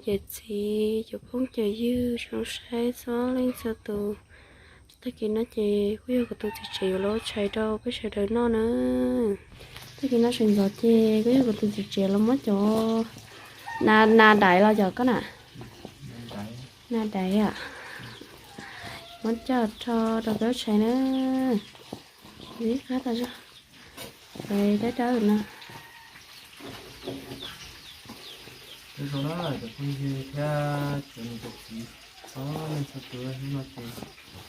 Ces txiv cov phooj cov ywg zoo saib txhua leej txhua tus, tag kis no ces kuj yog kuv tus txiv tsev yuav los ua tshais rau peb sawv daws noj na. Tag kis no sawv ntxov ces kuj yog kuv tus txiv tsev los muab cov na, na daiv los cov koj na, na daiv, muab coj rho rau peb ua tshais na. Ib qab tas zog, dawb dawb no. Nyob zoo na cov phooj ywg thiab cov niam cov txiv txhua leej txhua tus, hnub no ces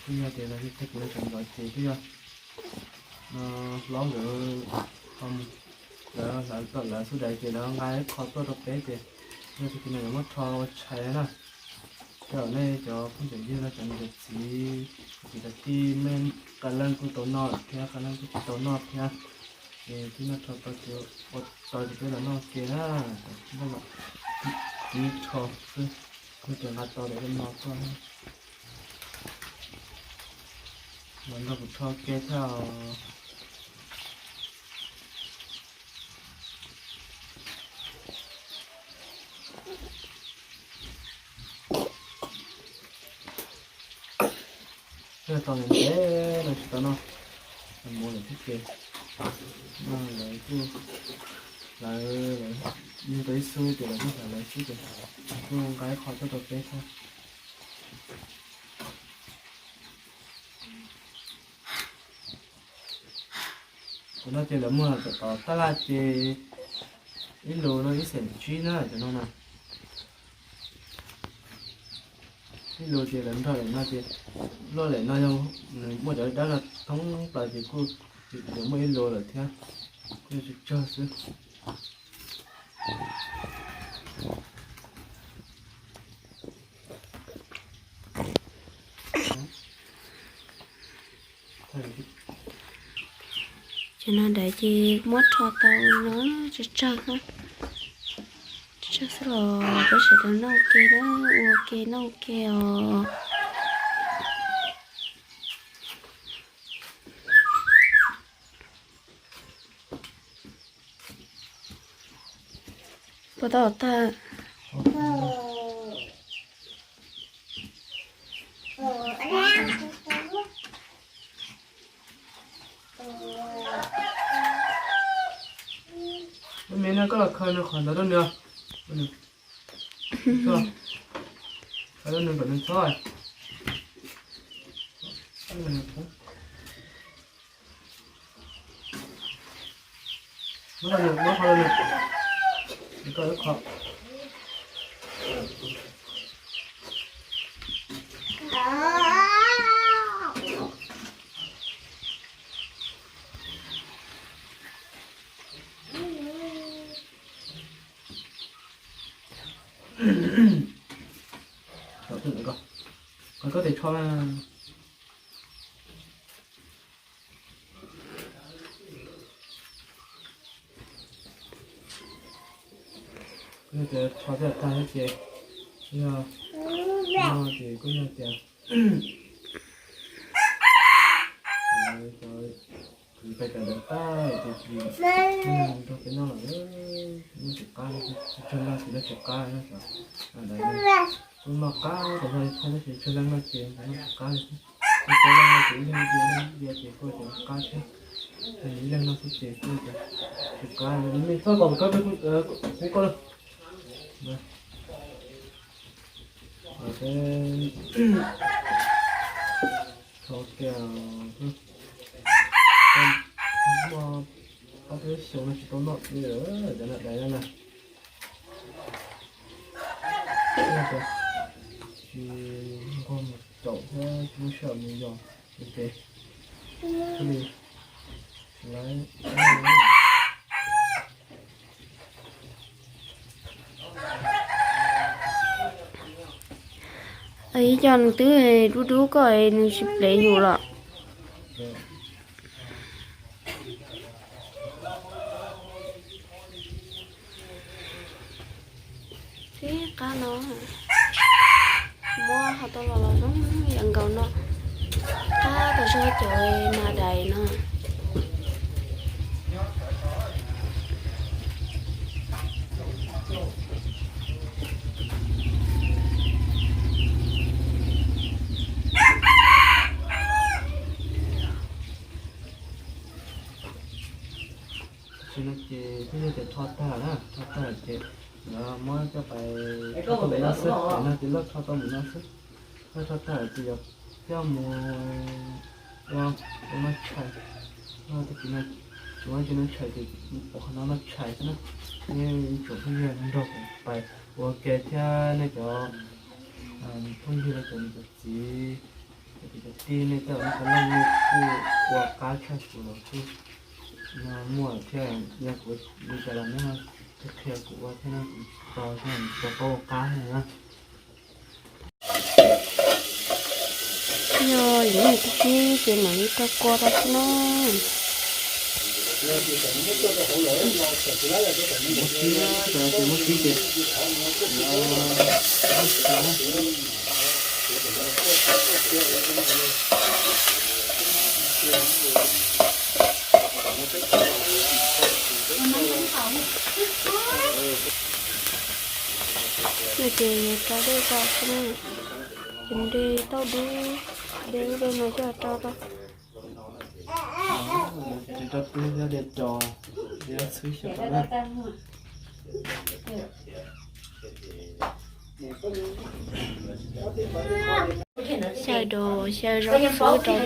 kuj yog tias los yog tag kis no sawv ntxov ces kuj yog hlob nkawd ho mus, lawv hlawv tau lawv xub daiv ces lawv nqa ib qho tuaj rau peb ces yog tag kis no yuav muab rho ua tshais na. Coj nej cov phooj cov ywg no cov niam cov txiv, cov kwv cov tij, nej qee leej kuj tau noj thiab qee leej kuj tsis tau noj thiab, ces twb noj rho tau ces ua tau ces peb los noj ua ke na. Ib rho xwb, kuj ces nqa tau lawm no tuaj, los nrog kuv rho ke thiab os. Tau ntev no tsis tau noj, mus lawm thiab ces no lawv kuj, lawv, lawv nug tau ib xub ces lawv kuj hlawv lawv xwb ces kuj nqa ib qho tuaj rau peb thiab. Cov no ces lawv muag tom tom tab laj ces ib lus no ib xeem tsib na cov no na. Ib lus ces lawv nrog lawm no ces luaj lawm no yog nws muaj cov dawb no thoob plaws ces kuj yuav muaj ib lus lawm thiab, kuj yuav tsawg tsawg xwb. Ces no daiv ces muab rho tau no tsawg tsawg, tsawg xwb los peb sawv daws noj ua ke na, ua ke noj ua ke os. Puas tau tag? Lub me no koj los khaws nws qhov ntawd rau nws. Khaws rau nws kom nws txhob. Muab qhov, muab qhov rau nws. Koj lub qhov. Koj tes tsho na. Kuj yog tias tsho thiaj tag thiab ces, yog no ces kuj yog tias cov kwv pais tawm ntawd tag ces tsis muaj neeg nrog peb noj lawm, noj tsis qab, tsawg leej ces noj tsis qab na. Kuj noj qab tas zog li thiab tab sis tsawg leej noj ces noj tsis qab li thiab. Kuj tsawg leej noj ces ib leeg ib leeg ces kuj tsis qab thiab. Ib leeg noj xwb ces kuj tsis qab li. Txhob kom koj peb kuv koj na. Peb rho kiag, muaj ob peb xyoos no tsis tau noj li lawm cov no daiv na. Tsis nquag mus caum thiab tsis muaj sij hawm mus yos ua ke, thiaj li tsis laiv. Ib co nws twb dub dub koj nws tsis plev yus los. Tib qab no muab ho tau los los zoo yam nkaus no. Qab tas zog cov nas dais no. Twb yog tias rho tag na, rho tag ces yuav muab coj pais rho tau mus no xwb, pem no ces lawv rho tau mus no xwb. Lawv rho tag ces yuav coj mus ua, ua noj tshais. Tag kis no tsis muaj dab tsi noj tshais ces ua qhov no noj tshais xwb na. Nej tsoom phooj ywg nrog kuv pais ua ke thiab nej cov phooj ywg los cov niam cov txiv, cov kwv cov tij, nej tej uas nej qhov loj nej kuj ua qab tshaj kuv los kuj muaj thiab. Yog kuv li cas los nej qhia kuv ua thiab na, kuv tsis tau, tsis tau paub ua qab thiab na. Yog yus muaj tib tib ces mam li rau kua rau xwb na. Muab tib, ces muab tib ces no ces yuav rau dej rau xwb na. Ces mus de tauj dub, de lub dej no coj rau rau. Rau tub thiab de ros, de txhwb xyaw rau na. Xyaw ros, xyaw zaub txhwb rau thiab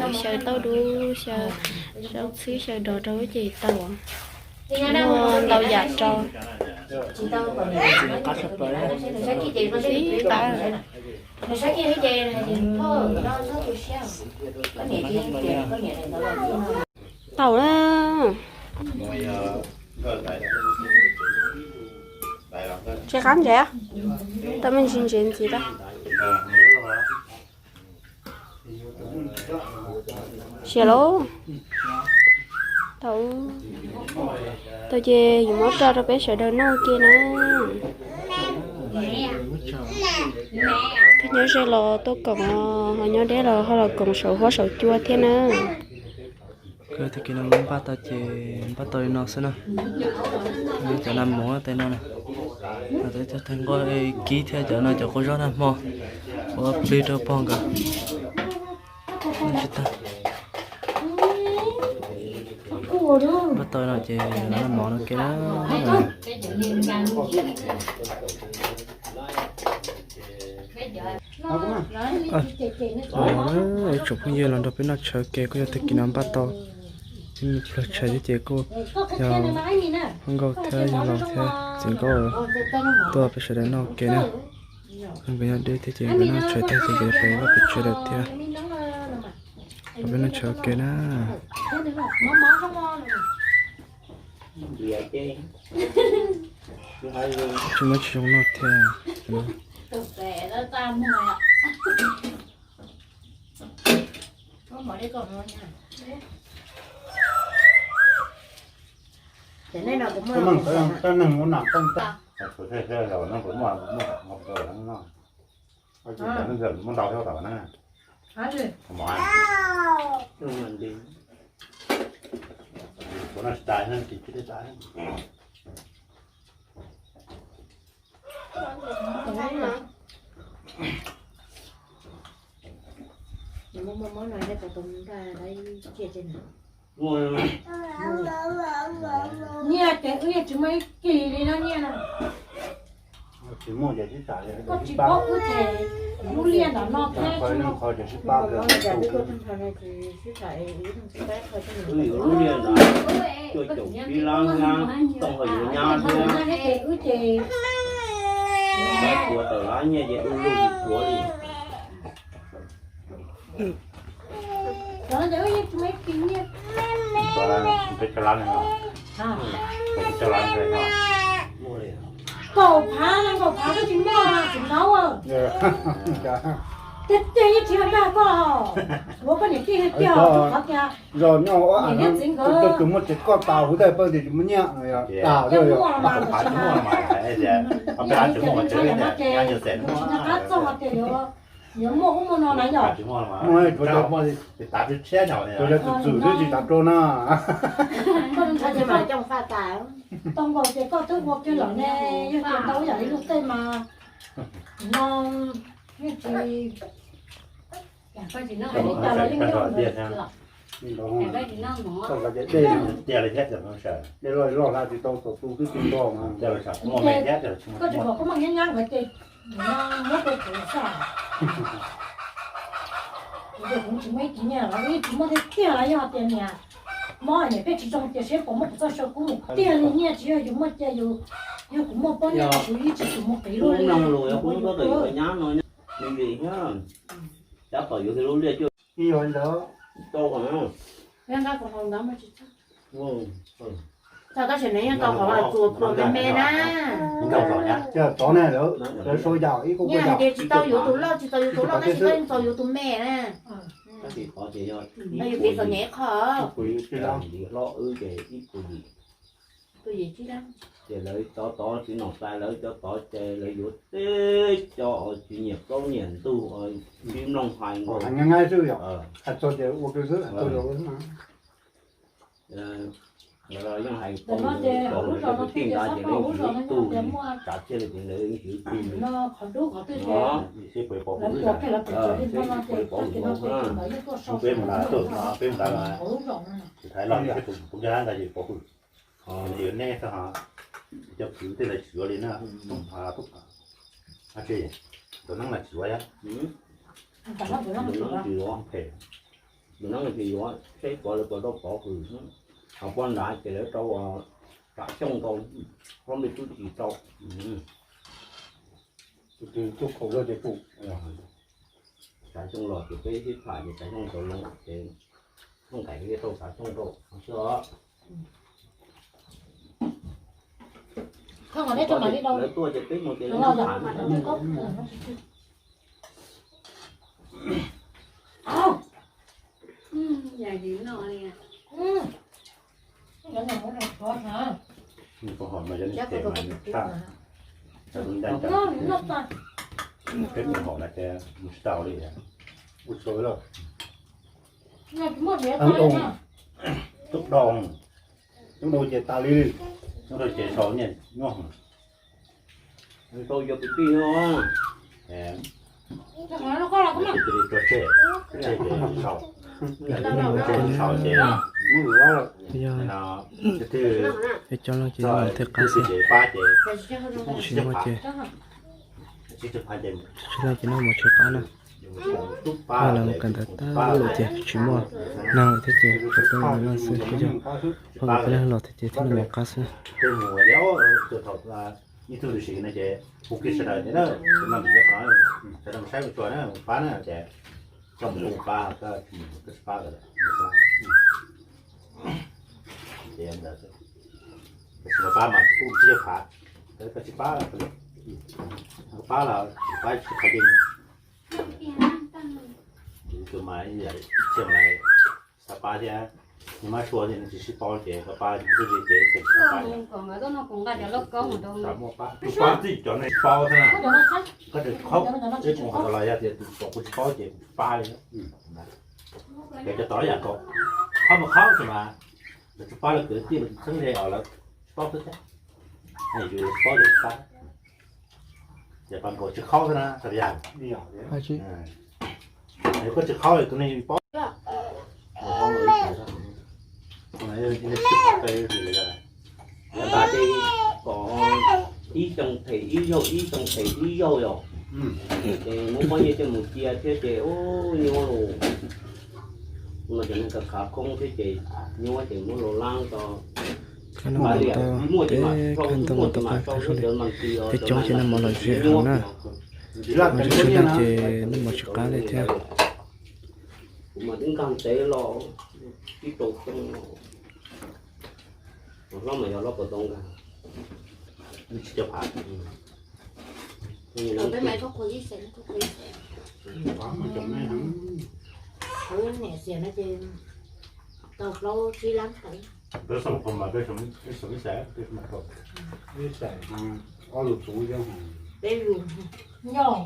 na, xyaw tauj dub, xyaw zaub txhwb, xyaw ros rau ces tau. Muaj ntau yam rau. Tib qab. Tau na. Tsis qab ntsev, tau me ntsis ntsev ntxiv tau. Siav lauj. Tau, tau ces yus muab rau rau peb sawv daws noj ua ke na. Twb nyob ze los tuaj koom, ho nyob deb los ho los koom saum huab saum cua thiab na. Tag kis no npaj tau ces npaj tau li no xwb na. Cov nas mos tej no na, cov tag nqo kib thiab cov no cov qaub zaub nag hmo, ua plig rau pog nkawd. Tsis tag. Npaj tau no ces lawv noj mov no ke na. Ib tsoom phooj ywg los nrog peb noj tshais ua ke, kuj yog tag kis no npaj tau ib pluag tshais thiab ces kuj yog hmoob nkauj thiab yawg laus thiab txiv nkauj tuaj peb sawv daws noj ua ke na. Nkawd nyob deb thiab ces nkawd noj tshais tag ces nkawd yuav pais vaj pem tsev lawm thiab. Los peb noj tshais ua ke na. Tsis muaj tsis zoo noj thiab. Nyiaj ces wb yeej tsis muaj ib kis li no nyiaj na. Tsis muaj ces sib tham, koj tsis paub wb ces lub liaj ntawm no thiab, qhov ces sib pab. Wb yuav lub liaj ntawd cuaj caum tsib lab nyab, tooj ho yuav nyab thiab. Wb ces lab tsuav tawm lab nyiaj ces du lug tsis tsuav li. Kaum phav no kaum phav koj tsis muaj tsis ntaub. Tej tej yeej tsis dag koj, tshuav koj niam tij tiag qhov tias zos nyob ua niam txiv nkawd tus muaj tsev koj tas huv tais pawg tias tsis muaj nyiaj tas. Tsis nco qab txog tias yuav muaj ub muaj no na yom. Txwm txwm twb tsis tas rau na. Tau nkaus ces koj twb ua kiag lawm ne, yog tias tau yam li luag tej mas no yeej tsis, koj tsis noj hais li cas los yeej nyob. Tias li thiab tias no sawm, dej loj loj hla tsis tau txog tu twb tu nto mas. Tias los sawm kuv muaj me thiab tias los tsis muaj. Koj tsis pom koj muaj nyab nyab nkawd ces muab rau kuv xwb. Kuv tias kuv tsis muaj ib kis nyiaj los ib tsis muaj tiag tiag los yog tias niam mob niam peb tsis zoo tias seb puas muab kuv txoj saw kub mus tiag li, nyiaj tsis yog yus muaj cia yus, yog kuv muaj pob nyiaj kuv ib tsis tus mus qiv luaj li. Nyab no, me ntsis thiab, cab tom yuav lub liaj cuaj ib yog ntawd. Tau tab sis nws yeej tau qhov txuas pluas me me na. Tov ne lawv, lawv sau yam ib kuj nyiaj hais tias tsis tau yuav tus loj, tsis tau yuav tus loj, tab sis koj yeej txaus yuav tus me na. Yus piv txom nyem ib qho. Hlob wb ces ib puas yim. Ces lawv cov tod tsis nom txais, lawv cov tod ces lawv yuav teb cov tsis nyiam plaub nyiam ntug, tsis mloog hais nkaus. Yeej hais pom lawv tej tij nqa ces lawv yeej tsis tug, tsav txiaj li ces lawv yeej tsis tug li. Seb puas pom hwm, seb puas pom hwm no, peb mus nrad, peb mus nrad, tus thaiv los seb puas pom hwm. Yuav nej cov kwv tej lawv tsis yuav li na, tub phav tub phav, tsis, tus neeb lawv tsis yuav, tus neeb tsis yuav, tus neeb tsis yuav, seb puas lawv puas tau pov hwm. Ho poj nrad ces lawv rau Tsam Xyooj rau, hlob Npis Tub Tsis rau. Tus twg tuaj khaus zog ces pum. Tsam Xyooj los ces peb sib tham ces Tsam Xyooj tau loo ces Hmoob Nkaim thiaj rau Tsam Xyooj rau xwb os. Lawv tuaj ces peb mus ces lawv sib tham. Peb mus hom no ces mus tsis tau li. Ub, tub dau, tub dau ces tas li, tub dau ces sau nyiaj nyuaj. Tau yog kwv tij no, tsis tau li tso tseg, tseg ces sau, tseg sau ces, yog, es cov leej ces mam thiaj qab xwb, tsis muaj ces, tsis leej ces nej mam tsis qab na. Pog lawv mus kawm ntawv tag lawm ces tsis muaj neeg lawm thiab ces tsam peb mus leej xwb thiab yog pog nkawd peb leeg los thiab ces thiaj li mam qab xwb. Ib tug lwm sim no ces hu kiag sawv daws ces na, sawv daws saib mus tsuas na, pab na ces koj mus pab, koj tsis pab, koj tsis pab mas tsis pub tsis yog pab, koj tsis pab, koj pab los tsis pab tsis qhia li. Tus mas ib txhia mas xav pab thiab, nws mas sua thiab nws tsis sib paub ces koj pab xwb li ces tsis pab. Tus pab txij cov neeg tsis paub xwb na, koj tseem qhaub, peb tus qhov los yog tias tus tom kuv tsis paub ces kuv tsis pab li. Ces cov tom yam kom qhaub mus qhaub xwb mas, lawv tsis pab lawv kwv tij lawv txheeb ze os lawv tsis paub xwb thiab. Yus tsis paub ces tsis pab. Ces pas nkaus tsis qhaub xwb na, txhais yam. Yus koj tsis qhaub tus neeg paub. Yog tas ces kom ib xyoo them ib zaug, ib xyoo them ib zaug yom. Ces muab pob nyiaj coj mus cia thiab ces ub nyuaj los, no cov neeg khav khoob thiab ces nyuaj ces muab los lab tso. Muaj ces mam sau, muaj ces mam sau, cov neeg tsis coob ces nej mam los zem heev na. Mas tsis tshua leej ces nej mam tsis qab li thiab. Kuv mas twb nkag ntev los, tib rau xyoo los, hlob mas yog hlob puas tau nkag, tsis cov phav. Niam xiam no ces tau plaub tsib lab tau. Peb xeem mas peb xeem ib xeem, peb xeem ob lus txuv thiab. Peb lus. Yog.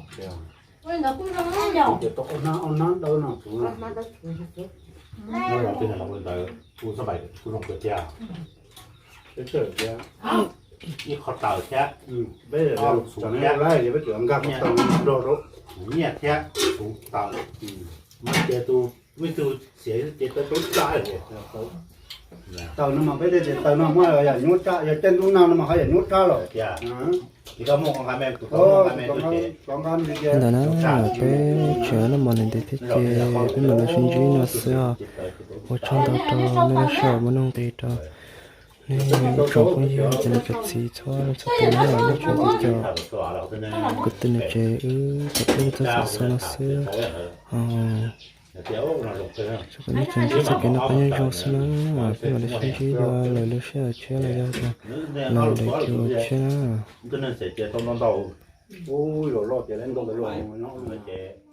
Ua li ntawd kuj zoo na yog. Ces tau ob hnab, ob hnab dawb no txuv no. Ob hnab dawb txuv no. Ntawd kuj zoo kawg thiab. Peb txawm tias ib qho taws thiab, peb ob lus txuv thiab, peb txawm nkag qhov taws nrog rau nyiaj thiab txuv taws. Mas ces tus Muaj ib tug txiav ces tau rau tsa. Taws no mas peb tias taws no muab yam nyuaj tshaj, yog caij ntuj nag no mas ho yam nyuaj tshaj lawm. Li ntawd na, peb tseem noj mov ntev thiab ces peb mam los sib ntsib no xwb os. Ua tsaug ntau rau nej lub sij hawm muaj nuj nqis rau nej tsoom phooj ywg cov niam cov txiv txhua leej txhua tus na, nej tsoom kwv tij cov kwv tij niam tsev wb thaum pib txog txhua xyoo no xwb. Tsuas kom nej tseem ntsib txoj kev noj qab nyob zoo xwb na, peb mam li sib ntsib dua lwm lub sij hawm tshiab los yog tias lwm lub caij tshiab na. Ub, zaum loj tias lawv ntoo ntawd los no ces